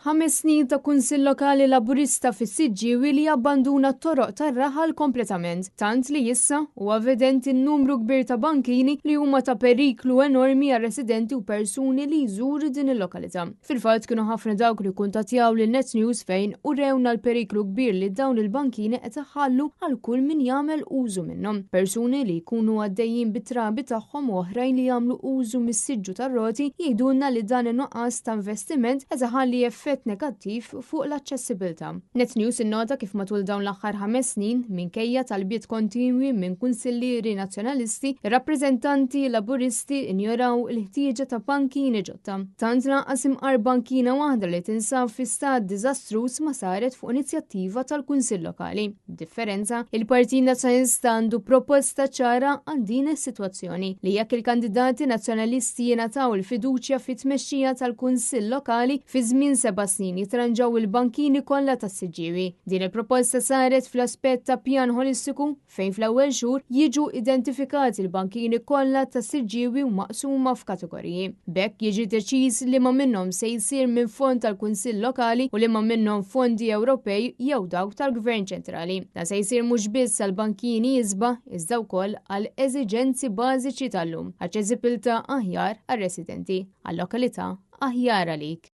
Ħames snin ta' Kunsill Lokali Laburista fis-Siġġiewi li abbanduna t-toroq tar-raħal kompletament, tant li issa huwa evidenti n-numru kbir ta' bankini li huma ta' periklu enormi għar-residenti u persuni li jżuru din il-lokalità. Fil-fatt kienu ħafna dawk li kkuntattjaw lil Net News fejn urewna l-periklu kbir li dawn il-bankini qed iħallu għal kull min jagħmel użu minnhom. Persuni li jkunu għaddejjin bit-trabi tagħhom u oħrajn li jagħmlu użu mis-siġġu tar-roti jgħidulna li dan in-nuqqas ta' investiment qed iħalli effett negattiv fuq l-aċċessibilità. Net News innota kif matul dawn l-aħħar ħames snin, minkejja talbiet kontinwi minn kunsillieri Nazzjonalisti, ir-rappreżentanti Laburisti injoraw il-ħtieġa ta' bankini ġodda. Tant lanqas imqar bankina waħda li tinsab fi stat diżastruż ma saret fuq inizjattiva tal-Kunsill Lokali. B'differenza, il-Partit Nazzjonalista għandu proposta ċara għal din is-sitwazzjoni li jekk il-kandidati Nazzjonalisti jingħataw il-fiduċja fit-tmexxija tal-Kunsill Lokali fi żmien seba' snin jitranġaw il-bankini kollha tas-Siġġiewi. Din il-proposta saret fl-aspett ta' pjan ħolistiku fejn fl-ewwel xhur jiġu identifikati l-bankini kollha tas-Siġġiewi u maqsuma f'kategoriji. B'hekk jiġi deċiż liema minnhom se jsir minn fond tal-Kunsill Lokali u liema minnhom fondi Ewropej jew dawk tal-Gvern Ċentrali. Dan se jsir mhux biss għal bankini isbaħ iżda wkoll għal eżiġenzi bażiċi tal-lum, aċċessibilità aħjar għar-residenti, għal lokalità aħjar għalik.